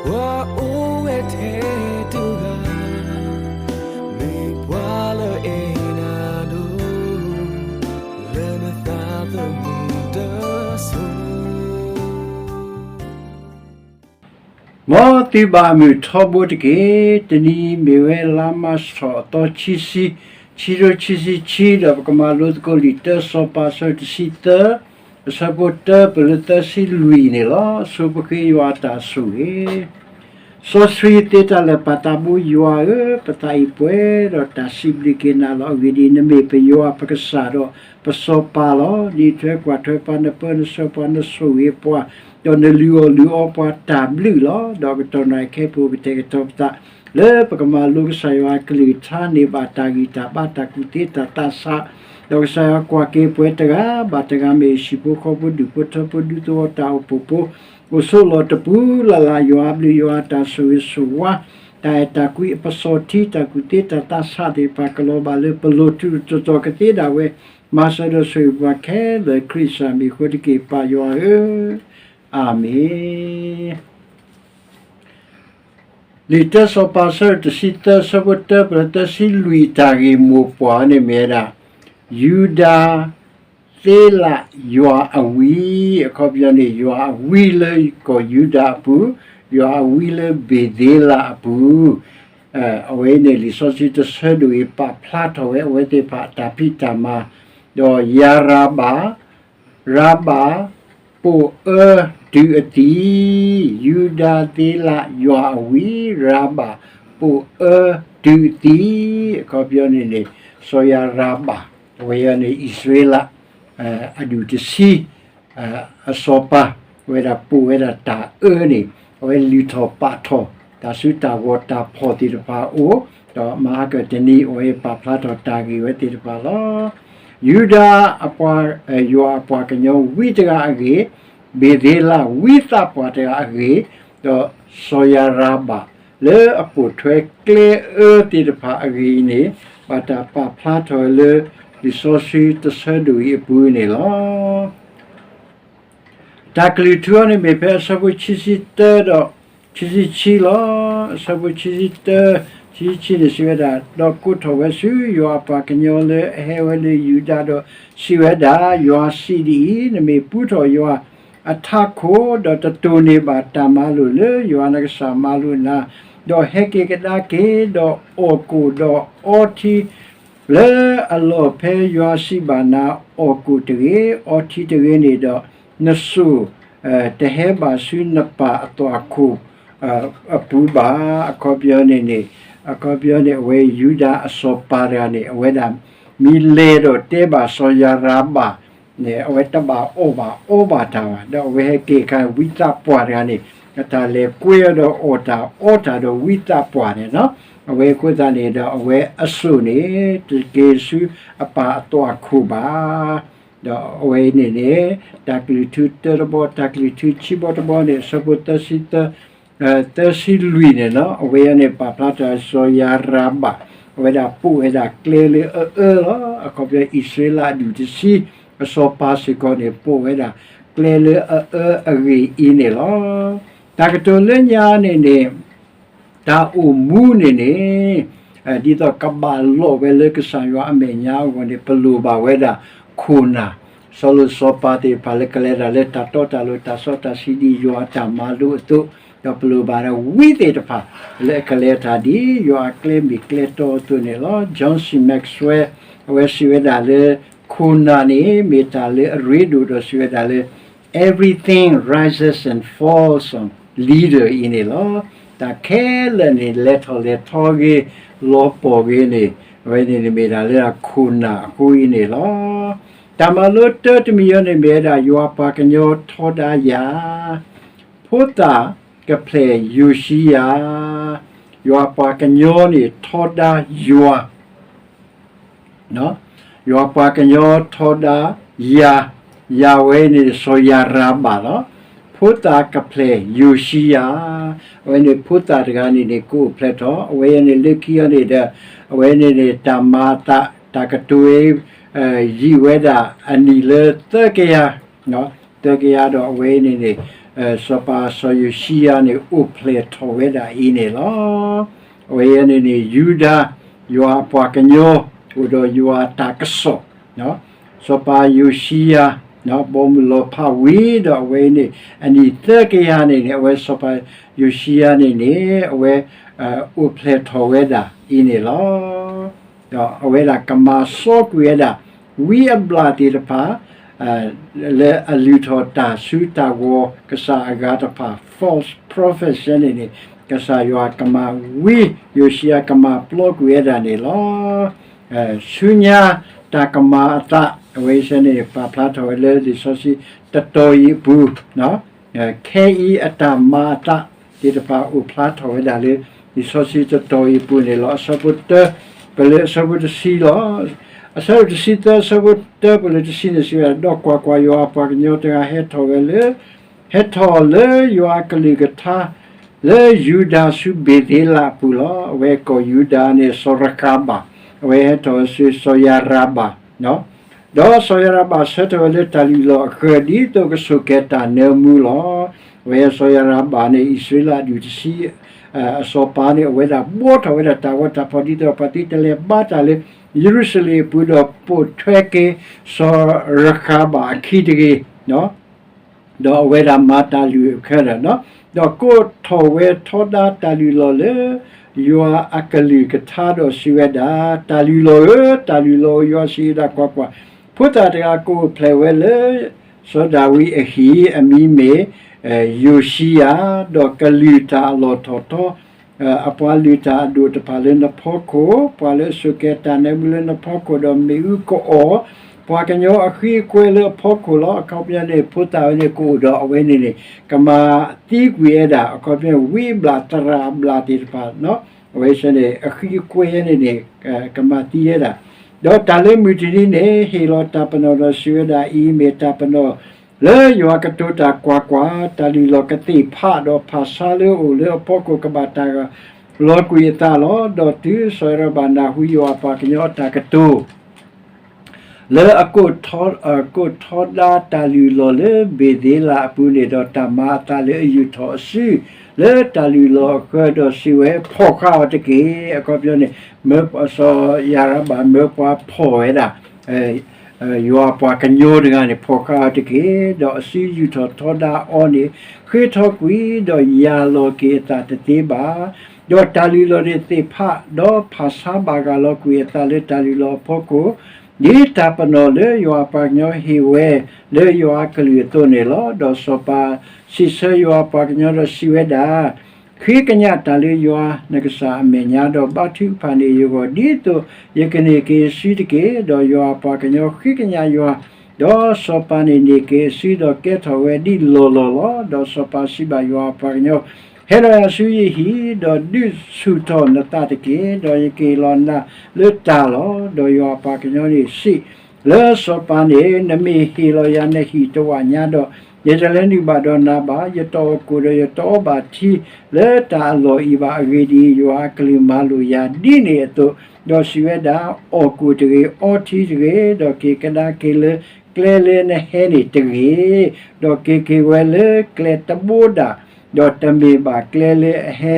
ပှၤအိၣ်ဝဲထဲတဂၤ, မ့ၢ်ပှၤလၢအဲၣ်နၤဒိၣ်, လၢနသးသမူတစိၤ မ်သုဘၣ်မုာ်ထီဘိတက့ၢ်. တနံၤအံၤမ့ၢ်ဝဲလါမၢ်ၡး အသီခံဆံ, ခံကထိခံဆံခံ, ဒီးပကမၤလိသကိးလံာ်တၢစီၤပၤ အဆၢတဆံသၢ, အဆၢဖိတၢ ပလၢသၢဆံလွံၢ်န့ၣ်လီၤ. ဆိပဃ့ယွၤအတၢ်ဆိၣ်ဂ့ၤ. စီဆှံသ့တၢ်လၢာ် ပၢ်သးဘိယွၤဧၢ, ပသးအံၤပှဲၤဒီးတၢ်စံးဘျုးက့ၤနၤလီၤ. အဂ့ၢ်ဒ်အံၤ, နမ့ၢ်ပယွၤပကစၢ်ဒီးပစီၤပၤလီၤ. နအံးထွဲကွၢ်ထွဲပှၤ, နပၢနဆှၢပှၤ, နဆိၣ်ဂ့ၤပှၤ, ဒီးနလုၢ်အီၣ်လုၢ်အီပှၤတၢ်ဘျုးလီၤ. ဒီးကတီၢ်နၢ်ခဲအံၤပူၤ ကတဲာ်ကတီၤပသး လၢပကမၤလိကစၢ်ယွၤအကလုၢ်ကထါန့ၢ်ဘၣ်တၢ်ဂံၢ်တၢ်ဘါ တၢ်ကူၣ်သ့တၢ်သးဆး, ဒီးကစၢ်ယွၤကွၢ်က့ၤပှၤတဂၤဘၣ်တဂၤ မ့ၢ်ဟံၣ်ဖိဃီဖိ ဒူၣ်ဖိထၢဖိ ဒူသဝီတၢ်အိၣ်ဖှိၣ်ဖိ အိၣ်ဆိးလီၤတပူၤလၢ်လၢ် ယွၤအဘျုး ယွၤအတၢ်ဆိၣ်ဂ့ၤဆိၣ်ဝါ တၢ်အဲၣ်တၢ်ကွံ အပစီၤထံ တၢ်ကူၣ်သ့တၢ်သးဆးသ့ၣ်တဖၣ် ကလီၤဘၣ်လၢပလိၤ တုၤတတီၤကသ့ဒၣ်ဝဲ, မၤစၢၤဒီးဆိၣ်ဂ့ၤပှၤခဲလၢာ် ခရံာ်စၢ်မံၤအဃိတက့ၢ် ပၢ်ယွၤဧၢ, အၤမ့ၣ်. လံာ်တၢစီၤပၤ အဆၢတဆံသၢ အဆၢဖိတၢ ပလၢသၢဆံလွံၢ် တၢ်ဂ့ၢ်မိၢ်ပှၢ်န့ၣ်မ့ၢ်ဝဲဒၣ် ယူဒၤ သ့လးယွၤအဝံ, အခီပညီန့ၣ် ယွၤအဝံလၢကီၢ်ယူဒၤအပူၤ, ယွၤအဝံလၢဘ့ၤသ့လးအပူၤ, အဝဲအံၤန့ၣ် လံာ်စီဆှံတဆၢဒိၣ်အံၤ ပာ်ဖျါထီၣ်ဝဲအဝဲသ့ၣ်တဖၣ်အတၢ်ဖံးတၢ်မၤ, ဒီးယၤရၤဘၣ်, ရၤဘၣ် ပိာ်အၢတုၤအသံ, ယူဒၤသ့လးယွၤအဝံ, ရၤဘၣ် ပိာ်အၢတုၤအသံ, အခီပညီန့ၣ်န့ၣ် စီၤယၤရၤဘၣ် အဝဲအံၤန့ၣ် အံၣ်စရ့လး အဒူၣ်တဆံ အစီၤပၤ အဝဲဒၣ်ပိာ်ဝဲဒၣ်တၢ်အၢန့ၣ် အဝဲလုၢ်ထီၣ်ပာ်ထီၣ် တၢ်စုတၢ်ဂီၤတၢ်ဖှီၣ်သ့ၣ်တဖၣ်အအိၣ်, ဒီးမဟါကတနံၤ အဝဲပာ်ဖျါထီၣ်တၢ်ဂ့ၢ်ဝဲသ့ၣ်တဖၣ်လီၤ. ယူဒၤ ယွၤအပှၤကညီဝံတဂၤအဂ့ၢ်, ဘ့ၤသ့လးဝံသးပှၢ်တဂၤအဂ့ၢ်, ဒီးစီၤယၤရၤဘၣ် လၢအပိာ်ထွဲကျဲအၢသ့ၣ်တဖၣ်အဂ့ၢ်အံၤန့ၣ် ဘၣ်တၢ်ပာ်ဖျါထီၣ်လၢ လံာ်စီဆှံတဆၢဒိၣ်အံၤအပူၤန့ၣ်လီၤ. တၢ်ကလုၢ်ထူအံၤန့ၣ်မ့ၢ်ဖဲအဆၢဖိခံဆံတၢ ဒီးခံဆံခံလီၤ. အဆၢဖိခံဆံတၢ ခံဆံခံန့ၣ်စံးဝဲဒၣ်, ဒီးကိးထီၣ်ဝဲဆူယွၤအပှၤကညီလၢအဟဲဝဲလၢယူဒၤဒီးစံးဝဲဒၣ်, ယွၤစံးဒ်အံၤ, နမ့ၢ်ပူထီၣ်ယွၤအထးခိၣ်, ဒီးတတိၢ်န့ၢ်ဘၣ်တၢ်မၤလိာ်လၢယွၤနကစၢ်မၤလိာ်နၤ, ဒီးဟဲက့ၤကဒါက့ၤ, ဒီးအီၣ်ကိၣ်ဒီးအီထံ လၢအလီၢ်ဖဲယွၤစံးဘၣ်နၤအီၣ်ကိၣ်တဂ့ၤ, အီထံတဂ့ၤန့ၣ်ဒီး, နစိၢ် တဟဲဘၣ်ဆူနပၢ်အသွၣ်ခိၣ် အပူၤဘၣ်. အခီပညီန့ၣ်န့ၣ်, အခီပညီန့ၣ် အဝဲယူဒၤအစီၤပၤတဂၤန့ၣ် အဝဲဒၣ် မ့ၢ်လဲၤဒီးတဲဘၣ်စီၤယၤရၤဘၣ်န့ၣ် အဝဲတဘၣ်အီၣ်ဘၣ်အီဘၣ်တၢ်ဘၣ်, ဒီးအဝဲဟဲက့ၤအခါ ဝံသးပှၢ်တဂၤန့ၣ် အတၢ်လဲၤကွဲအီၤဒီးအီၣ်တၢ်အီတၢ်ဒီးဝံသးပှၢ်န့ၣ်လီၤ. အဝဲအဃိသတးန့ၣ်ဒီး အဝဲအစိၢ်န့ၣ် တက့ၤဆူအပၢ်အသွၣ်ခိၣ်ဘၣ်. ဒီးအဝဲအံၤန့ၣ်န့ၣ် တၢ်ကလုၢ်ထူတၢတဘီ တၢ်ကလုၢ်ထူခံဘီတဘီန့ၣ် အဆၢဖိသၢဆံသၢ, သၢဆံလွံၢ်န့ၣ်လီၤ. အဝဲအံၤန့ၣ် ပာ်ဖျါထီၣ်စီၤယၤရၤဘၣ် အဝဲဒၣ်ပိာ်ဝဲဒၣ်ကျဲလၢအအၢလီၤ. အခီပညီ အံၣ်စရ့လးအဒူၣ်တဆံ အစီၤပၤစ့ၢ်ကီးန့ၣ် ပိာ်ဝဲဒၣ်ကျဲလၢအအၢအဂ့ၢ်အံၤန့ၣ်လီၤ. တၢ်ကတိၤလၢညါန့ၣ်န့ၣ် တၢ်အိၣ်မူန့ၣ်န့ၣ် ဒ်သိးကဘၣ်လိာ်ဝဲလၢကစၢ်ယွၤအမဲာ်ညါအဂီၢ်န့ၣ် ပလိၣ်ဘၣ်ဝဲဒၣ်ခိၣ်နၢ်, စီၤလိၤစီၤပၤသ့ၣ်တဖၣ်လၢကလဲၤတၢ်လၢတၢ်တီတၢ်လိၤ တၢ်စီတၢ်ဆှံဒ်ယွၤအတၢ်မၤလိအသိး, ဒီးပလိၣ်ဘၣ်ဒၣ်ဝံသ့ၣ်တဖၣ် လၢအကလဲၤတၢ်ဒ်ယွၤအကျဲမ့ၢ်ကျဲတီအသိးန့ၣ်လီၤ. John C Maxwell အဝဲစံးဝဲဒၣ်လၢ ခိၣ်နၢ်န့ၣ် မ့ၢ်တၢ်လၢအရ့ဒိၣ်ဒီးစံးဝဲဒၣ်လၢ Everything rises and falls on leader အံၤန့ၣ်လီၤ. တၢ်ခဲလၢာ်န့ၣ် လဲၤထီၣ်လဲၤထီဂ့ၤ လီၤပှီၢ်ဂ့ၤန့ၣ် အဝဲန့ၣ်မ့ၢ်ဒၣ်လၢခိၣ်နၢ်အဃိအံၤန့ၣ်လီၤ. တၢ်မၤလိတၢတမံၤအံၤန့ၣ်မ့ၢ်ဝဲဒၣ် ယွၤပှၤကညီထီဒါယၤ, ဖိသၣ်ကဖျဲၣ်ယိၤၡံယၤ, ယွၤပှၤကညီန့ၣ်ထီဒါယွၤ ယွၤပှၤကညီထီဒါယၤ, ယၤဝဲန့ၣ်စီၤယၤရၤဘၣ်လီၤ. ဖိသၣ်ကဖျဲၣ်ယိၤၡံယၤ, အဝဲန့ၣ်ဖိသၣ်တဂၤန့ၣ်န့ၣ် ကအိၣ်ဖျဲၣ်ထီၣ်, အဝဲန့ၣ်လၢခံအံၤန့ၣ်ဒီး အဝဲန့ၣ်န့ၣ် တၢ်မၤအသး တၢ်ကတိၤ ယံာ်ဝဲဒၣ်အနံၣ်လၢသၢကယၤ, သၢကယၤဒီးအဝဲန့ၣ်န့ၣ် စီၤပၤစီၤယိၤၡံယၤန့ၣ် အိၣ်ဖျဲၣ်ထီၣ်ဝဲဒၣ်အံၤန့ၣ်လီၤ. အဝဲအံၤန့ၣ်န့ၣ် ယူဒၤ ယွၤအပှၤကညီ အိၣ်ဒီးယွၤအတၢ်ကစီၣ် စီၤပၤယိၤၡံယၤ ဘီမုၢ်လီၤဖးဝံၤဒီး အဝဲအံၤန့ၣ် အနံၣ်သၢကယၤန့ၣ်န့ၣ် အဝဲစီၤပၤယိၤၡံယၤန့ၣ်န့ၣ် အဝဲ အိၣ်ဖျဲၣ်ထီၣ်ဝဲဒၣ်အံၤန့ၣ်လီၤ. ဒီးအဝဲဒၣ်ကမၤစီကွံာ်ဝဲဒၣ် ဝံအဘျၣ်သ့ၣ်တဖၣ် လၢအလုၢ်ထီၣ်တၢ်ဆူတၢ်ဂီၤကစၢ်အဂၤတဖၣ် false prophets န့ၣ်န့ၣ် ကစၢ်ယွၤကမၤဝံ ယိၤၡံယၤကမၤပျီကွံာ်ဝဲဒၣ်န့ၣ်လီၤ. ဆူညါတၢ်ကမၤအသး အဝဲအံၤန့ၣ် ပာ်ဖျါထီၣ်ဝဲလၢလံာ်စီဆှံတတီၤအံၤအပူၤ ခဲအံၤအတၢ်မၤအသးသ့ၣ်တဖၣ်အိၣ်ဖျါထီၣ်ဝဲဒၣ်လၢ လံာ်စီဆှံတတီၤအံၤအပူၤန့ၣ်လီၤ. အဆၢဖိတၢ ပလၢအဆၢဖိတဆံလီၤ. အဆၢဖိတဆံသၢ အဆၢဖိတၢ ပလၢတဆံန့ၣ်စံးဝဲဒၣ်, ဒီးကွၢ်ကွၢ်, ယွၤအပှၤကညီတဂၤဟဲထီၣ်ဝဲလၢ ဟဲထီၣ်လၢယွၤအကလုၢ်ကထါ လၢယူဒၤဆူဘ့ၤသ့လးအပူၤလီၤ. အဝဲကိးယူဒၤန့ၣ် စီၤရဃၤဘၣ်, အဝဲဟဲထီၣ်ဝဲဆူစီၤယၤရၤဘၣ် ဒီးစီၤယၤရဘၣ်ဆၢထၢၣ်ဝဲလၢတၢ်လုၢ်လီၢ်အဃၢၤ ဒ်သိးကဆိၣ်ကဲၤတၢ်နၢမူလီၤ. အဝဲစီၤယၤရဘၣ်န့ၣ် အံၣ်စရ့လးအဒူၣ်တဆံ အစီၤပၤန့ၣ် အဝဲဒၣ်ဘှီထီၣ်ဝဲဒၣ်တၢ်ဂီၤတၢ်ဖီၣ် ဒ်သိးပှၤသုတလဲၤဘါတၢ်လၢယရူၤၡလ့ၣ်အပူၤ ဒီးပိာ်ထွဲက့ၤ စီၤရဃၤဘၣ်အခံတဂ့ၤ ဒီးအဝဲဒၣ်မၤတၢ်လုၢ်အခၢၣ်ဒီး, ဒီးကိးထီၣ်ဝဲထီဒါတၢ်လုၢ်လီၢ်လၢ ယွၤအကလုၢ်ကထါဒီးစံးဝဲဒၣ်, တၢ်လုၢ်လီၢ်ဧၢ, တၢ်လုၢ်လီၢ်ဧၢ, ယွၤစံးဝဲဒၣ်, ကွၢ်ကွၢ်, ဖိသၣ်တဂၤကအိၣ်ဖျဲၣ်ဝဲလၢ စီၤဒၤဝံးအဟံၣ်, အမံၤမ့ၢ် ယိၤၡံယၤ, ဒီးကလုၢ်တၢ်အလီၢ်ထီၣ်ထီ အပှၤလုၢ်တၢ်အဒိၣ်တဖၣ်လၢနဖီခိၣ်, ပှၤလၢအဆိၣ်ကဲၤတၢ်နၢမူလၢနဖီခိၣ်, ဒီးမ့ၣ်အူကအီၣ် ပှၤကညီအဃံအကွဲလၢအဖီခိၣ်လီၤ. အခီပညီန့ၣ် ဖိသၣ်ဝဲန့ၣ် ကအိၣ်ဒီးအဝဲန့ၣ်န့ၣ် ကမၤသံကွံာ်ဝဲဒၣ်, အခီပညီ ဝံအဘျၣ်သရၣ်အဘျၣ်သ့ၣ်တဖၣ် အဝဲန့ၣ် အဃံအကွဲန့ၣ်န့ၣ် ကမၤသံဝဲဒၣ်, ဒီးတၢ်လၢမုၢ်တနံၤန့ၣ် ဟ့ၣ်လီၤတၢ်ပနီၣ်ဒီးစံးဝဲဒၣ်, အံၤမ့ၢ်တၢ်ပနီၣ် လၢယွၤကတိၤတၢ်, ကွၢ်ကွၢ်, တၢ်လုၢ်လီၢ်ကသ့ၣ်ဖး, ဒီးဖးဆါလၢအအိၣ်လၢအဖီခိၣ်ကဘၣ်တၢ်လီၤကွံာ်အသးလီၤ. ဒီးတုၤစီၤယၤရဘၣ်နၢ်ဟူယွၤအပှၤကညီအတၢ်ကတိၤ လၢအကိးထီဒါတၢ်လုၢ်လီၢ်လၢဘ့ၤသ့လးအပူၤန့ၣ်, ဒီးတၢ်မၤအသးလၢအယူာ်ထီၣ်အစု လၢတၢ်လုၢ်လီၢ်အဃၢၤ, ဒီးစံးဝဲ, ဖီၣ်ဃာ်အီၤတက့ၢ်. အခီပညီန့ၣ် စီၤယၤရဘၣ်မၢပှၤဖီၣ်ဝဲဒၣ် ယွၤအပှၤကညီတဂၤန့ၣ် ဖီၣ်ဃာ်အီၤတက့ၢ်. ဒီးအစုယူာ်ထီၣ်ထီဒါအီၤန့ၣ် ဃ့ထီကွံာ်, ဒီးယၢ်လီၤက့ၤအသးတသ့ဘၣ်. ဒီးတၢ်လုၢ်လီၢ်န့ၣ်သ့ၣ်ဖး, ဒီးဖးဆါဘၣ်ဂၢ်လီၤကွံာ်အသးလၢတၢ်လုၢ်လီၢ်အဖီခိၣ်, ဒ်တၢ်ပနီၣ်လၢယွၤအပှၤကညီဟ့ၣ်ဝဲလၢယွၤအကလုၢ်အသိးန့ၣ်လီၤ. ဒီးစီၤပၤစံးဆၢယွၤအပှၤကညီဒီးစံးဝဲဒၣ်, ဃ့ကညးတၢ်လၢယွၤနကစၢ်အမဲာ်ညါ, ဒီးဘါထုကဖၣ်န့ၢ်ယဂီၢ် ဒ်သိးယကန့ၢ်က့ၤအစုတက့ၢ်. ဒီးယွၤအပှၤကညီဃ့ကညးယွၤ, ဒီးစီၤပၤန့ၣ်န့ၢ်က့ၤအစု, ဒီးကဲထီၣ်ဝဲဒ်လီၢ်လီၢ်လီၤ. ဒီးစီၤပၤစံးဘၣ်ယွၤအပှၤကညီ, ဟဲလီၤယၤဆူယဟံၣ်, ဒီးဒုးဆူၣ်ထီၣ်နသးတက့ၢ်, ဒီးယကဟ့ၣ်လီၤနၤလၢတၢ်လီၤ. ဒီးယွၤအပှၤကညီန့ၣ်စံးလၢစီၤပၤန့ၣ်, နမ့ၢ်ဟ့ၣ်လီၤယၤနဟံၣ်တဝးညါဒီး, ယတလဲၤနုာ်ဘၣ်ဒီးနၤဘၣ်. ယတအီၣ်ကိၣ်ဒီးယတအီဘၣ်ထံလၢတၢ်အလီၢ်အံၤဘၣ်. အဂ့ၢ်ဒ်အံၤ, ယွၤအကလုၢ်မၤလိာ်ယၤဒ်န့ၣ်အသိး, ဒီးစံးဝဲဒၣ်, အီၣ်ကိၣ်တဂ့ၤ, အီထံတဂ့ၤ, ဒီးက့ၤကဒါက့ၤလၢကျဲလၢနဟဲန့ၣ်တဂ့ၤ, ဒီးက့ၤက့ၤဝဲလၢကျဲတဘိဒၣ်, ဒီးတမ့ၢ်ဘၣ်ကျဲလၢအဟဲ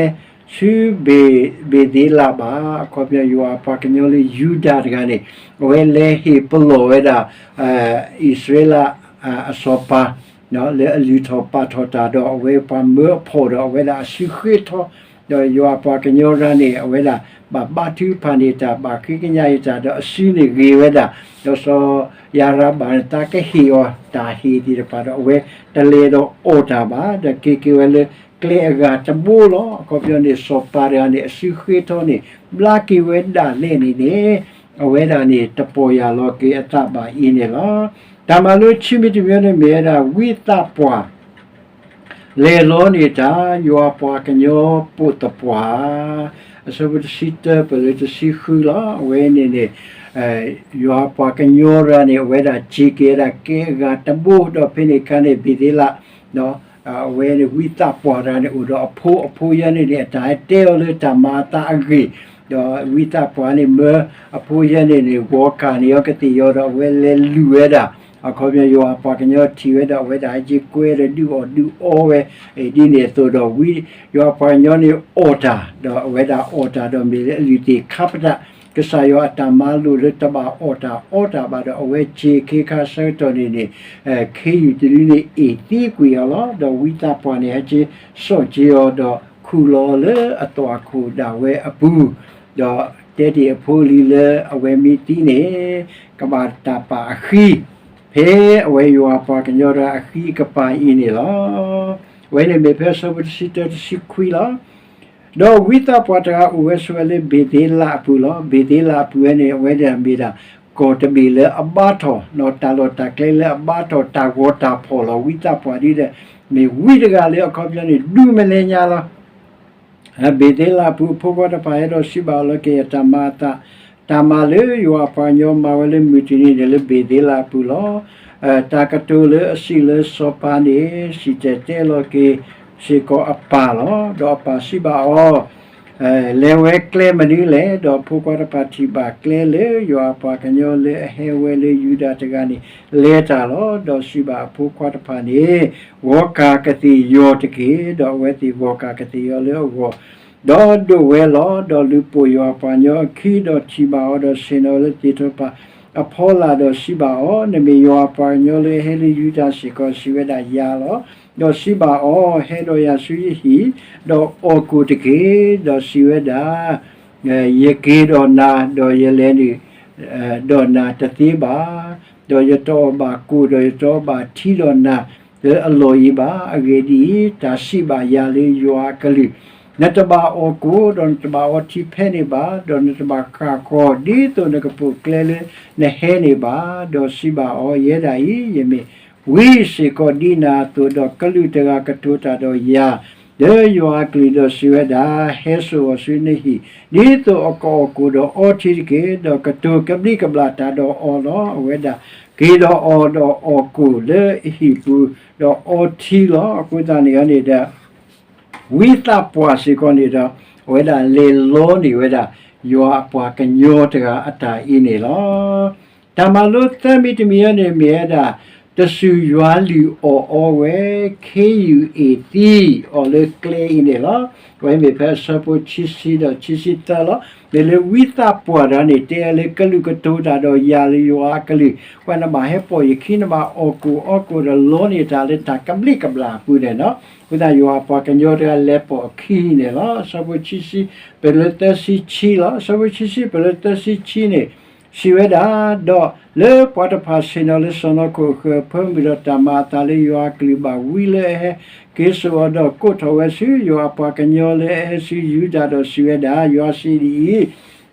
ဆူ ဘ့ၤသ့လးဘၣ်. အခီပညီ ယွၤအပှၤကညီလၢယူဒၤတဂၤန့ၣ် အဝဲလဲၤဟ့ၣ်ပလီၢ်ဝဲဒၣ် အံၣ်စရ့လးအစီၤပၤ လၢအလုၢ်ထီၣ်ပာ်ထီၣ်တၢ်ဒီး အဝဲပှၤမၢအဖီၣ်ဒီး အဝဲဒၣ်အစုဃ့ထီ, ဒီးယွၤအပှၤကညီတဂၤန့ၣ် အဝဲဒၣ်ဘၣ်ဘါထုကဖၣ်န့ၢ်တၢ် ဘၣ်ဃ့ကညးအီၤတၢ် ဒီးအစုန့ၣ်ဂ့ၤဝဲဒၣ်, ဒီးစီၤယၤရဘၣ်န့ၣ် သးကဟ့ၣ်အီၤတၢ်ဟ့ၣ်သ့ၣ်တဖၣ်ဒီး အဝဲတလဲၤဒီးအီၣ်တၢ်ဘၣ်, ဒီးက့ၤက့ၤဝဲလၢကျဲအဂၤတဘိလီၤ. အခီပညီန့ၣ် စီၤပၤတဂၤန့ၣ် အစုဃ့ထီန့ၣ် ဘျါက့ၤဝဲဒၣ်လဲာ်န့ၣ်န့ၣ် အဝဲဒၣ်န့ၣ် တပီၢ်ယၢ်လီၤက့ၤအသးဘၣ်အံၤန့ၣ်လီၤ. တၢ်မၤလိခံမံၤတမံၤန့ၣ် မ့ၢ်ဝဲဒၣ် ဝံသးပှၢ် လဲၤလီန့ၢ်တၢ် ယွၤပှၤကညီပိာ်သပှၢ်, အဆၢဖိတဆံတၢ ပလၢတဆံဃုလီၤ. အဝဲန့ၣ်န့ၣ် ယွၤပှၤကညီတဂၤန့ၣ် အဝဲဒၣ်စ့ၢ်ကီးဝဲဒၣ်ကျဲအဂၤတဘိ ဒီးဖဲန့ၣ်အခါန့ၣ် ဘ့ၤသ့လး အဝဲန့ၣ် ဝံသးပှၢ်တဂၤန့ၣ် အိၣ်ဒီးအဖိ, အဖိယဲန့ၣ်န့ၣ် အတၢ်ဟဲတဲအီၤလၢတၢ်မၤအသးအဂ့ၢ်, ဒီးဝံသးပှၢ်န့ၣ် မၢအဖိယဲန့ၣ်န့ၣ် ဂီၤခါန့ၣ် အီကသ့ၣ်ယီၤဒီး အဝဲလဲၤလူၤဝဲဒၣ် အခီပညီယွၤအပှၤကညီထံၣ်ဝဲဒီး အဝဲဒၣ်ဟဲက့ၤကွဲဒီးဒုးအီၣ်ဒုးအီဝဲ ဒ်န့ၣ်အသိးဒီး ဝံယွၤအပှၤကညီန့ၣ်အီၣ်တၢ်, ဒီးအဝဲဒၣ်အီၣ်တၢ်ဒီးမ့ၢ်လၢအလုၢ်သ့ၣ်ခါပတာ် ကစၢ်ယွၤအတၢ်မၤလိာ်လၢတဘၣ်အီၣ်တၢ်အီတၢ်ဘၣ်ဒီး အဝဲစ့ၢ်ကီးခါဆၢကတီၢ်န့ၣ်န့ၣ် ခ့ယုၢ်တဒုန့ၣ်အ့ၣ်သံကွံာ်အီၤလီၤ. ဒီးဝံသးပှၢ်န့ၣ် ဟဲက့ၤစိာ်က့ၤအီၤဒီးခူၣ်လီၤအီၤလၢအသွၣ်ခိၣ်ဒၣ်ဝဲအပူၤ, ဒီးတဲတ့ၢ်အဖိအလံၤလၢအဝဲမ့ၢ်သံန့ၣ် ကဘၣ်တၢ်ပာ်အဃံ ဖဲအဝဲယွၤအပှၤကညီတဂၤအဃံအကပၤအံၤန့ၣ်လီၤ. အဝဲန့ၣ်မ့ၢ်ဖဲအဆၢဖိတဆံတၢ တဆံခွံလီၤ. ဒီးဝံသးပှၢ်တဂၤအိၣ်ဝဲဆိးဝဲလၢဘ့ၤသ့လးအပူၤလီၤ. ဘ့ၤသ့လးအပူၤဝဲန့ၣ် အဝဲဒၣ်မ့ၢ်ဒၣ် ကီၢ်တဘ့ၣ်လၢအဘါထီၣ် ဒီးတၢ်လီၢ်တၢ်ကျဲလၢအဘါထီၣ် တၢ်ဂီၤတၢ်ဖီၣ်လီၤ. ဝံသးပှၢ်ဒ်ဒီး မ့ၢ်ဝံတဂၤလၢအခီပညီန့ၣ် ဒူမဲာ်လဲညါလီၤ. ဘ့ၤသ့လးအပူၤအဖိခွါတဖၣ်ဟဲဒီးစံးဘၣ်အီၤလၢ ကယဲၢ်တၢ်မၤအသး, တၢ်မၤလၢယွၤအပှၤကညီမၤဝဲလၢမုၢ်တနံၤန့ၣ် လၢဘ့ၤသ့လးအပူၤလီၤ. တၢ်ကတိၤလၢအစံးလၢစီၤပၤန့ၣ် စံၣ်တဲၤတဲလီၤက့ၤစ့ၢ်ကီးအပၢ်လီၤ. ဒီးအပၢ်စံးဘၣ်အီၤ လဲၤဝဲကျဲမနုၤလဲၣ်. ဒီးအဖိခွါတဖၣ်ထံၣ်ဘၣ်ကျဲလၢယွၤအပှၤကညီလၢအဟဲဝဲလၢယူဒၤတဂၤန့ၣ် လဲၤတၢ်လီၤ. ဒီးစံးဘၣ်အဖိခွါတဖၣ်န့ၣ် ဂီၤကၢ်ကသ့ၣ်ယီၤတက့ၢ်. ဒီးအဝဲသ့ၣ်ဂီၤကၢ်ကသ့ၣ်ယီၤလၢအဂီၢ် ဒီးဒိၣ်ဝဲလီၤ. ဒီးလူၤပိာ်ယွၤအပှၤကညီအခံ ဒီးထံၣ်ဘၣ်အီၤ ဒီးဆ့ၣ်နီၤလၢသ့ၣ်ထီၣ်ပၢ်အဖီလာ် ဒီးစံးဘၣ်အီၤ, နမ့ၢ်ယွၤအပှၤကညီလၢအဟဲလၢယူဒၤစ့ၢ်ကီး. စံးဝဲဒၣ်ယၤလီၤ. ဒီးစံးဘၣ်အီၤ, ဟဲဒီးယၤဆူယဟံၣ်, ဒီးအီၣ်ကိၣ်တက့ၢ်. ဒီးစံးဝဲဒၣ် ယက့ၤဒီးနၤ, ဒီးယလဲၤနုာ်ဒီးနၤတသ့ဘၣ်. ဒီးယတအီၣ်ဘၣ်ကိၣ်, ဒီးယတအီဘၣ်ထံဒီးနၤလၢအလီၢ်အံၤဘၣ်. အဂ့ၢ်ဒ်အံၤ, တၢ်စံးဘၣ်ယၤလၢယွၤအကလုၢ်, နတဘၣ်အီၣ်ကိၣ်, ဒီးနတဘၣ်အီထံဖဲန့ၣ်ဘၣ်, ဒီးနတဘၣ်ဃၣ်ဃီၤ ဒ်သိးနကပိာ်ကျဲလၢနဟဲန့ၣ်ဘၣ်. ဒီးစံးဘၣ်အီၤ, ယဲဒၣ်အံၤ, ယမ့ၢ်ဝံစ့ၢ်ကီးဒ်နၤအသိး, ဒီးကလူးတဂၤကတိၤတၢ်ဒီးယၤ လၢယွၤအကလုၢ်ဒီးစံးဝဲဒၣ်, ဟဲစိာ်အီၤဆူနဟံၣ်, ဒ်သိးအကအီၣ်ကိၣ်ဒီးအီထံတက့ၢ်. ဒီးကတိၤကဘျံးကဘျၣ်တၢ်ဒီးအီၤလီၤ. အဝဲဒၣ်က့ၤဒီးအီၤဒီးအီၣ်ကိၣ်လၢအဟံၣ်ပူၤ, ဒီးအီထံလီၤ. အဃိသတးန့ၣ်န့ၣ်ဒီး ဝံသးပှၢ်စ့ၢ်ကီးန့ၣ်ဒီး အဝဲဒၣ်လဲၤလီန့ၢ်ဝဲဒၣ် ယွၤအပှၤကညီတဂၤအတၢ်အံၤန့ၣ်လီၤ. တၢ်မၤလိသၢမံၤတမံၤအံၤန့ၣ်မ့ၢ်ဝဲဒၣ် တစူၢ်ယွၤလုၢ်အီၣ်အီဝဲ ခ့ယုၢ်အ့ၣ်သံအီၤလၢကျဲအံၤန့ၣ်လီၤ. အဝဲမ့ၢ်ဖဲအဆၢဖိခံဆံဒီးခံဆံသၢလီၤ. မ့ၢ်လၢဝံသးပှၢ်တဂၤန့ၣ် တဲလၢကလူးကတိၤတၢ်ဒီးယၤလၢယွၤအကလုၢ်, ပှၤနဘၣ်ဟဲပိာ်ယခံ နဘၣ်အီၣ်ကိၣ်အီကိၣ်ဒီးလီန့ၢ်တၢ်လၢတၢ်ကဘျံးကဘျၣ်အပူၤန့ၣ်လီၤ. အဃိသတးယွၤအပှၤကညီတဂၤလဲၤပိာ်အခံန့ၣ်လီၤ. အဆၢဖိခံဆံ ပလၢသၢဆံခံလီၤ. အဆၢဖိခံဆံ ပလၢသၢဆံခံန့ၣ် စံးဝဲဒၣ်, ဒီးလၢပှၤတဖၣ်ဆ့ၣ်နီၤလၢစီၢ်နီၤခိၣ်အဃၢၤအဖၢမုၢ်ဒီးတၢ်မၤအသးလၢယွၤအကလုၢ်ဘၣ်ဝံလၢအဟဲက့ၤစိာ်အီၤဒီးကိးထီၣ်ဝဲဆူယွၤအပှၤကညီလၢအဟဲဆူယူဒၤဒီးစံးဝဲဒၣ်, ယွၤစံးဒ်အံၤ,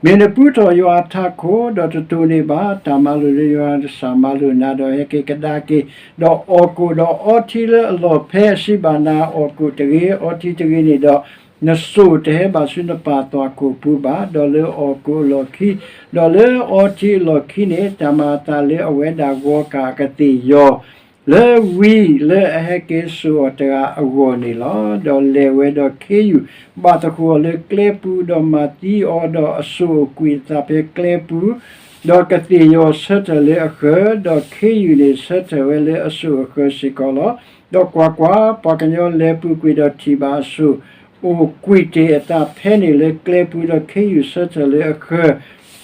မ့ၢ်နပူထီၣ်ယွၤအထးခိၣ် ဒီးတတိၢ်န့ၢ်ဘၣ်တၢ်မၤလိာ်လၢယွၤနကစၢ်မၤလိာ်နၤ ဒီးဟဲက့ၤကဒါက့ၤ ဒီးအီၣ်ကိၣ်ဒီးအီထံလၢအလီၢ်ဖဲအစံးဘၣ်နၤ အီၣ်ကိၣ်တဂ့ၤ အီထံတဂ့ၤန့ၣ်ဒီး နစိၢ်တဟဲဘၣ်ဆူနပၢ်သွၣ်ခိၣ်ပူၤဘၣ်. ဒီးလၢအီၣ်ကိၣ်အလီၢ်ခံ ဒီးလၢအီထံအလီၢ်ခံန့ၣ် တၢ်မၤအသးလၢအဝဲဒၣ်ဂီၤကၢ်ကသ့ၣ်ယီၤ လၢဝံလၢအဟဲက့ၤစိာ်အီၤတဂၤအဂီၢ်န့ၣ်လီၤ. ဒီးလဲၤဝဲဒီးခ့ယုၢ်ဘၣ်သဃိးအီၤလၢကျဲပူၤ ဒီးမၤသံအီၤဒီးအစိၢ်အိၣ်ကွံာ်အသးဖဲကျဲပူၤ ဒီးကသ့ၣ်ယီၤဆၢထၢၣ်လၢအဃၢၤ, ဒီးခ့ယုၢ်န့ၣ်ဆၢထၢၣ်ဝဲလၢအစိၢ်အဃၢၤစ့ၢ်ကီးလီၤ. ဒီးကွၢ်ကွၢ်, ပှၤကညီလဲၤပူၤကွံာ်ဒီးထံၣ်ဘၣ်အစိၢ် အိၣ်ကွံာ်တ့ၢ်အသးဖဲန့ၣ်လၢကျဲပူၤ, ဒီးခ့ယုၢ်ဆၢထၢၣ်လၢအဃၢၤ,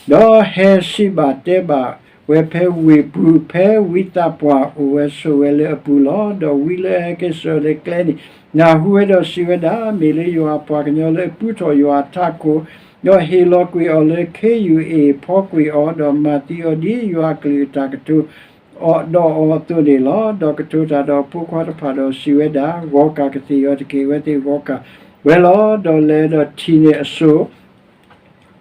ဒီးဟဲစံးဘၣ်တဲဘၣ်ဝဲဖဲဝ့ၢ်ပူၤ, ဖဲဝံသးပှၢ်အိၣ်ဝဲဆိးဝဲလၢအပူၤလီၤ. ဒီးဝံလၢအဟဲက့ၤစိာ်အီၤလၢကျဲန့ၣ် နၢ်ဟူဝဲဒီးစံးဝဲဒၣ်, မ့ၢ်လၢယွၤအပှၤကညီလၢအပူထီၣ်ယွၤအထးခိၣ်, ဒီးဟ့ၣ်လီၤကွံာ်အီၤလၢခ့ယုၢ်အ့ၣ်ဖီကွံာ်အီၤ, ဒီးမၤသံအီၤဒ်ယွၤအကလုၢ်အတၢ်ကတိၤ အီၤဒီးအီၤအသိးန့ၣ်လီၤ. ဒီးကတိၤတၢ်ဒီးအဖိခွါတဖၣ်ဒီးစံးဝဲဒၣ်, ဂီၤကၢ်ကသ့ၣ်ယီၤတက့ၢ်. အဝဲသ့ၣ်ဂီၤကၢ်ဝဲလီၤ. ဒီးလဲၤဒီးထံၣ်န့ၢ်အစိၢ်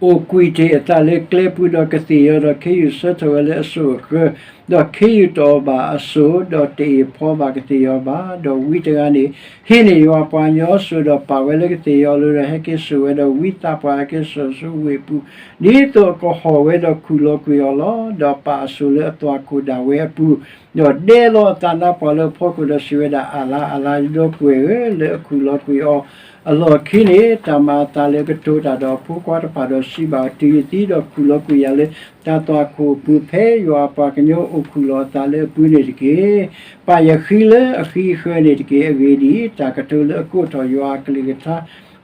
အိၣ်ကွံာ်တ့ၢ်အသးလၢကျဲပူၤ, ဒီးကသ့ၣ်ယီၤ, ဒီးခ့ယုၢ်ဆၢထၢၣ်ဝဲလၢအစိၢ်အဃၢၤ, ဒီးခ့ယုၢ်တအီၣ်ဘၣ်အစိၢ်, ဒီးတအ့ၣ်ဖီဘၣ်ကသ့ၣ်ယီၤဘၣ်. ဒီးဝံတဂၤန့ၣ် ဟံးန့ၢ်ယွၤအပှၤကညီအစိၢ်, ဒီးပာ်ဝဲလၢကသ့ၣ်ယီၤအလိၤ, ဒီးဟဲက့ၤစိာ်ဝဲ, ဒီးဝံသးပှၢ်ဟဲက့ၤစိာ်ဆူဝ့ၢ်ပူၤ, ဒ်သိးအကဟီၣ်ဝဲဒီးခူၣ်လီၤကွံာ်အီၤလီၤ. ဒီးပာ်အစိၢ်လၢအသွၣ်ခိၣ်ဒၣ်ဝဲအပူၤ, ဒီးဒဲလီၤအသးနါပှၢ်လၢအဖီခိၣ်, ဒီးစံးဝဲဒၣ်, အၣ်လါ, အၣ်လါ, ယဒီပုၢ်ဝဲၢ်ဧၢ, လၢအခုၣ်လီၤကွံာ်အီၤ အလီၢ်ခံန့ၣ် တၢ်မၤအသးလၢကတိၤတၢ်ဒီးအဖိခွါတဖၣ်ဒီးစံးဘၣ်, တုၤယသံဒီးခူၣ်လီၤကွံာ်ယၤလၢတၢ်သွၣ်ခိၣ်အပူၤ ဖဲယွၤအပှၤကညီအိၣ်ခူၣ်လီၤအသးလၢအပူၤန့ၣ်တက့ၢ်. ပာ်ယဃံလၢအဃံအဃၢၤန့ၣ်တက့ၢ်. အဂ့ၢ်ဒ်အံၤ, တၢ်ကတိၤလၢအကိးထီၣ်ယွၤအကလုၢ်ကထါ,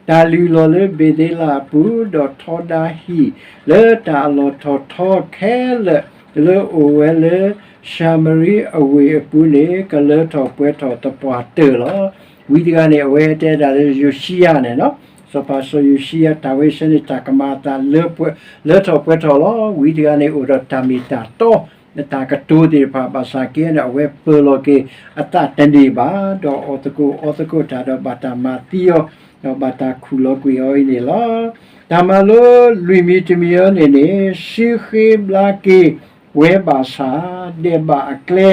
တၢ်လုၢ်လီၢ်လၢဘ့ၤသ့လးအပူၤ, ဒီးထီဒါဟံၣ်လၢတၢ်အလီၢ်ထီၣ်ထီခဲလၢာ်လၢအိၣ်ဝဲလၢ ၡၤမရံအဝ့ၢ်အပူၤန့ၣ် ကလၢထီၣ်ပှဲၤထီၣ်သပှၢ်တၢၢ်လီၤ. ဝံတဂၤန့ၣ် အဝဲတဲဒၣ်လၢယိၤၡံယၤန့ၣ်လီၤ. စီၤပၤစီၤယိၤၡံယၤ တၢ်ဝဲဆၢန့ၣ် တၢ်ကမၤအသးလၢ လၢထီၣ်ပှဲၤထီၣ်လီၤ. ဝံတဂၤန့ၣ် အိၣ်ဒီးတၢ်မ့ၢ်တၢ်တီ တၢ်ကတိၤသ့ၣ်တဖၣ် ဘၣ်ဆၣ်က့န့ၣ် အဝဲပၢၤလီၤက့ၤအသးတန့ၢ်ဘၣ်, ဒီးအီၣ်သကိးအီသကိးတၢ်ဒီးဘၣ်တၢ်မၤသံအီၤ, ဒီးဘၣ်တၢ်ခူၣ်လီၤကွံာ်အီၤအံၤန့ၣ်လီၤ. တၢ်မၤလိလွံၢ်မံၤတမံၤအံၤန့ၣ်န့ၣ် စုဃ့ဘျါက့ၤဝဲဘၣ်ဆၣ် ဒဲးဘးအကျဲ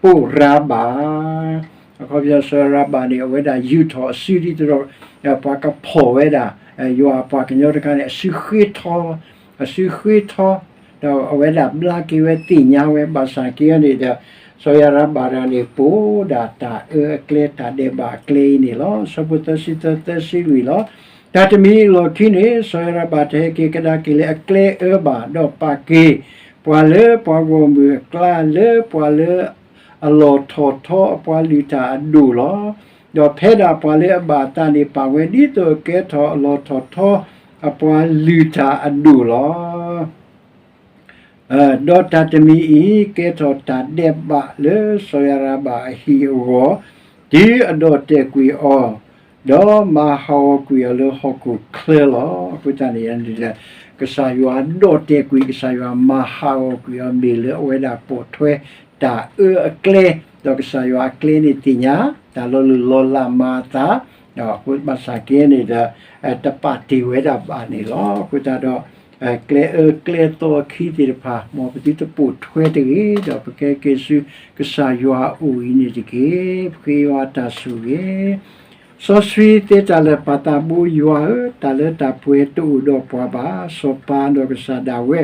ပိာ်ရၤဘး အခီပညီစီၤရၤဘးန့ၣ် အဝဲဒၣ်ယူာ်ထီၣ်အစုဒ်သိးဒီး ပှၤကဖီၣ်ဝဲဒၣ် ယွၤအပှၤကညီတခါန့ၣ် အစုဃ့ထီ, အစုဃ့ထီ, ဒီးအဝဲဒၣ်ဘျါက့ၤဝဲသ့ၣ်ညါဝဲဘၣ်ဆၣ်က့န့ၣ်ဒီး စီၤရၤဘးတဂၤန့ၣ် ပိာ်ဒၣ်တၢ်အၢအကျဲ တၢ်ဒဲးဘးအကျဲအံၤန့ၣ်လီၤ. ဆၢဖိသၢဆံသၢ သၢဆံလွံၢ်လီၤ. တၢ်တမံၤအလီၢ်ခံန့ၣ် စီၤရၤဘးတဟဲက့ၤကဒါက့ၤလၢအကျဲအၢဘၣ်, ဒီးပာ်က့ၤ ပှၤလၢပှၤဂီၢ်မုၢ်အကျါ လၢပှၤလၢအလီၢ်ထီၣ်ထီအပှၤလုၢ်တၢ်အဒိၣ်လီၤ. ဒီးဖဲဒၣ်ပှၤလၢအဘၣ်အသးန့ၣ် ပာ်ဝဲဒ်သိးအကဲထီၣ်အလီၢ်ထီၣ်ထီအပှၤလုၢ်တၢ်အဒိၣ်လီၤ. ဒီးတၢ်တမံၤအံၤ ကဲထီၣ်တၢ်ဒဲးဘးလၢစီၤရၤဘးအဟံၣ်အဂီၢ်, တုၤအဒီၣ်တဲာ်ကွံာ်အီၤ, ဒီးမၤဟးဂီၤကွံာ်အီၤလၢဟီၣ်ခိၣ်ချၢလီၤ. အဃိသတးန့ၣ် ကစၢ်ယွၤဒီၣ်တဲာ်ကွံာ် ကစၢ်ယွၤမၤဟးဂီၤကွံာ်အီၤ မ့ၢ်လၢအဝဲဒၣ်ပိာ်ထွဲတၢ်အၢအကျဲ, ဒီးကစၢ်ယွၤအကျဲန့ၣ်သ့ၣ်ညါ တၢ်လီၤလုၢ်လီၤလးမၤအသး, ဒီးအဃိဘၣ်ဆၣ်က့န့ၣ်ဒီး တပာ်တ့ၢ်ဝဲဒၣ်ဘၣ်န့ၣ်လီၤ. အဃိသတးဒီး ကျဲအၢကျဲသီအခံသ့ၣ်တဖၣ် မ်ပသုတပိာ်ထွဲတဂ့ၤ, ဒီးပကဟဲက့ၤဆူ ကစၢ်ယွၤအအိၣ်အံၤန့ၣ်တက့ၢ်. ပဃ့ယွၤတၢ်ဆိၣ်ဂ့ၤ စီဆှံသ့တၢ်လၢာ် ပၢ်သးဘိယွၤဧၢ, တၢ်လၢတၢ်ပှဲၤတအိၣ်ဒီးပှၤဘၣ်. စီၤပၤဒီးကစၢ်ဒၣ်ဝဲ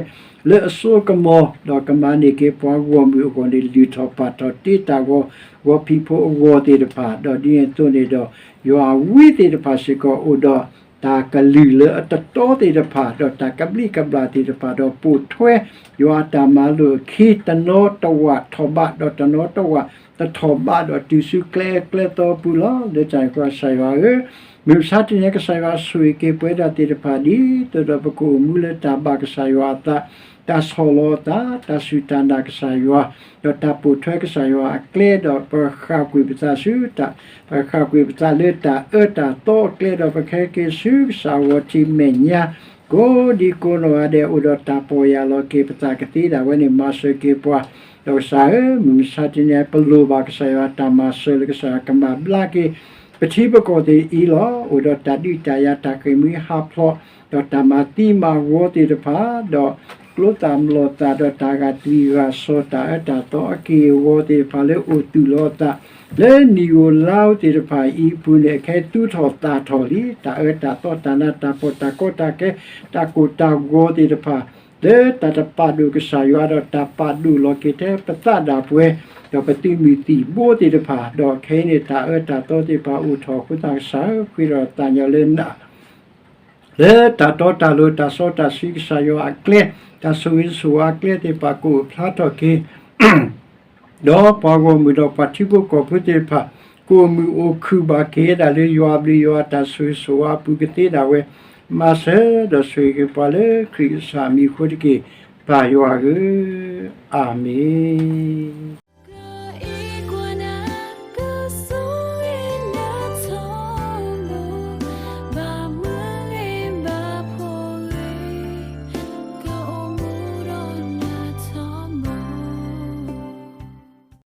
လၢအစိအကမီၤ ဒီးကမၤန့ၢ်က့ၤပှၤဂီၢ်မုၢ်အဂီၢ်န့ၣ် လုၢ်ထီၣ်ပာ်ထီၣ်တ့တၢ်ဂီၤ, ဂီၤဖံးဖိအဂီၢ်သ့ၣ်တဖၣ်, ဒီးဒ်န့ၣ်အသိးန့ၣ်ဒီး ယွၤအဝံသ့ၣ်တဖၣ်စ့ၢ်ကီး အိၣ်ဒီးတၢ်ကလုၢ်လၢအတတီသ့ၣ်တဖၣ်, ဒီးတၢ်ကဘျံးကဘျၣ်သ့ၣ်တဖၣ်, ဒီးပိာ်ထွဲယွၤအတၢ်မၤလိာ်အခံ တနီတဝးထီၣ်ဘး, ဒီးတနီတဝးတထီၣ်ဘး, ဒီးတုၤဆူကျဲအၢကျဲသီအပူၤလီၤ. လၢတၢ်န့ၣ်အဃိ ကစၢ်ယွၤဧၢ, မုၢ်မဆါတနံၤ ကစၢ်ယွၤဆိၣ်ဂ့ၤက့ၤပဝဲဒၣ်သ့ၣ်တဖၣ် ဒ်သိးဒီးပကအိၣ်မူလၢတၢ်ဘၣ်ကစၢ်ယွၤအသး, တၢ်ဆီၣ်လီၤအသး, တၢ်စူၢ်တၢ်နာ်ကစၢ်ယွၤ, ဒီးတၢ်ပိာ်ထွဲကစၢ်ယွၤအကျဲ, ဒီးပဃၣ်ကွံာ်ပသးဆူတၢ်, ပဃၣ်ကွံာ်ပသးလၢတၢ်အၢတၢ်သီအကျဲ, ဒီးပကဟဲက့ၤဆူကစၢ်အဂီၢ်ထံးမဲာ်ညါ ကိးဒံကိးနီၢ်ဂၤဒဲး အိၣ်ဒီးတၢ်ပီၢ်ယၢ်လီၤက့ၤပသး ကသ့ဒၣ်ဝဲန့ၣ် မၤစၢၤက့ၤပှၤ. ဒီးကစၢ်ဧၢ, မုၢ်မဆါတနံၤ ပလိၣ်ဘၣ်ကစၢ်ယွၤတၢ်မၤစၢၤလၢကစၢ်ယွၤကမၤဘျါက့ၤ ပထံပကီၢ်သ့ၣ်အံၤလီၤ. အိၣ်ဒီးတၢ်ဒုးတၢ်ယၤ တၢ်ဃ့ၢ်မှံဟးဖျိး, ဒီးတၢ်မၤသံမၤဝီသ့ၣ်တဖၣ်, ဒီးကျိသၣ်မျိာ်သၣ်, ဒီးတၢ်ဂာ်သွံၣ်ဂာ်စီၤ, တၢ်အၢတၢ်သီအက့ၢ်အဂီၤသ့ၣ်တဖၣ် လၢအိၣ်သူၣ်လီၤအသး လၢနံၣ်ဧိၤလါဧိၤသ့ၣ်တဖၣ်အံၤအပူၤန့ၣ် အခဲအံၤသူၣ်ထီၣ်သၣ်ထီၣ်လံ. တၢ်အၢတၢ်သီ တၢ်နးတၢ်ဖှီၣ် တၢ်ကီတၢ်ခဲ တၢ်ကိၢ်တၢ်ဂီၤသ့ၣ်တဖၣ် လၢတၢ်တပာ်ဒိၣ်ကစၢ်ယွၤ ဒီးတၢ်ပာ်ဒိၣ်လီၤက့ၤထဲပသးဒၣ်ပှဲၤ, ဒီးပသုးမုၢ်သံၣ်ဘိသ့ၣ်တဖၣ်, ဒီးခဲအံၤန့ၣ် တၢ်အၢတၢ်သီသ့ၣ်တဖၣ်အိၣ်ထီၣ်အဃိသတး ကစၢ်ဧၢ, ဃ့ထီၣ်သးညီလၢန လၢတၢ်တီတၢ်လိၤ တၢ်စီတၢ်ဆှံ ကစၢ်ယွၤအကျဲ, တၢ်ဆိၣ်ဂ့ၤဆိၣ်ဝါအကျဲသ့ၣ်တဖၣ် ကအိၣ်ဖျါထီၣ်က့ၤ ဒီးပှၤဂီၢ်မုၢ်ဒီးပှၤထံဖိကီၢ်ဖိသ့ၣ်တဖၣ် ကအိၣ်မုာ်အိၣ်ခုၣ်ဘၣ်က့ၤဝဲဒၣ်လၢယွၤအဘျုးယွၤတၢ်ဆိၣ်ဂ့ၤဆိၣ်ဝါအပူၤ ကသ့ဒၣ်ဝဲ မၤစၢၤဒီးဆိၣ်ဂ့ၤက့ၤပှၤလၢခရံာ်ကစၢ်အမံၤအဃိတက့ၢ်, ပၢ်ယွၤဧၢ, အၤမ့ၣ်.